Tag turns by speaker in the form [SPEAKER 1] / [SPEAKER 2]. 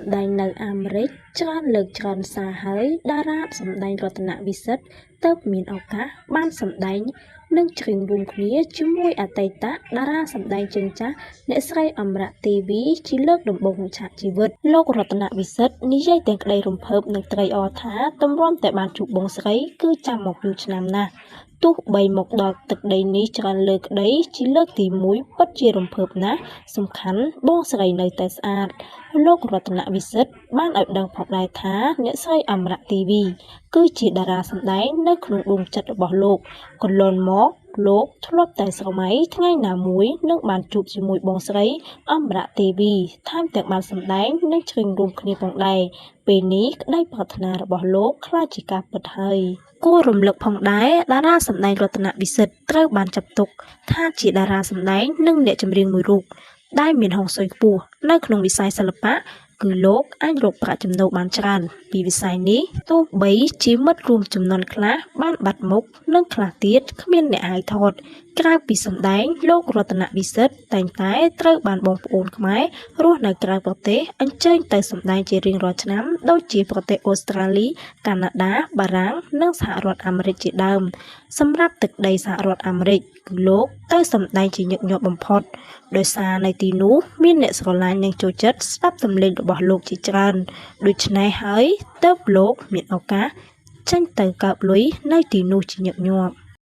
[SPEAKER 1] សម្ដែងនៅអាមេរិកច្រើនលើកច្រើនសារហើយតារាសម្ដែងរតនវិសិទ្ធទើបមានឱកាសបានសម្ដែងនិងច្រៀងរួមគ្នាជាមួយអតីតតារាសម្ដែងជើងចាស់អ្នកស្រីអមរៈទេវីជាលើកដំបូងក្នុងឆាកជីវិតលោករតនវិសិទ្ធនិយាយទាំងក្តីរំភើបនិងត្រេកអរថាទម្រាំតែបានជួបបងស្រីគឺចាំមកយូរឆ្នាំណាស់ទោះបីមកដល់ទឹកដីនេះច្រើនលើកក្តីជាលើកទី1ពិតជារំភើបណាស់សំខាន់បងស្រីនៅតែស្អាតលោករតនវិសិទ្ធបានឲ្យដឹងផងដែរថាអ្នកស្រីអមរៈទេវីគឺជាតារាសម្ដែងនៅក្នុងដួងចិត្តរបស់លោកកន្លងមកលោកធ្លាប់តែស្រមៃថ្ងៃណាមួយនឹងបានជួបជាមួយបងស្រីអមរៈទេវីថែមទាំងបានសម្ដែងនិងច្រៀងរួមគ្នាផងដែរពេលនេះក្តីប្រាថ្នារបស់លោកក្លាយជាការពិតហើយគួររំលឹកផងដែរតារាសម្ដែងរតនវិសិទ្ធត្រូវបានចាត់ទុកថាជាតារាសម្ដែងនិងអ្នកចម្រៀងមួយរូបដែលមានហុងស៊ុយខ្ពស់នៅក្នុងវិស័យសិល្បៈគឺលោកអាចរកប្រាក់ចំណូលបានច្រើនពីវិស័យនេះទោះបីជាមិត្តរួមជំនាន់ខ្លះបានបាត់មុខនិងខ្លះទៀតគ្មានអ្នកហៅថតក្រៅពីសម្ដែងលោករតនវិសិទ្ធតែងតែត្រូវបានបងប្អូនខ្មែររស់នៅក្រៅប្រទេសអញ្ជើញទៅសម្ដែងជារៀងរាល់ឆ្នាំដូចជាប្រទេសអូស្ត្រាលីកាណាដាបារាំងនិងសហរដ្ឋអាមេរិកជាដើមសម្រាប់ទឹកដីសហរដ្ឋអាមេរិកគឺលោកទៅសម្ដែងជាញឹកញាប់បំផុតដោយសារនៅទីនោះមានអ្នកស្រឡាញ់និងចូលចិត្តស្ដាប់សំឡេងរបស់លោកជាច្រើនដូច្នេះហើយទើបលោកមានឱកាសចេញទៅកើបលុយនៅទីនោះជាញឹកញាប់។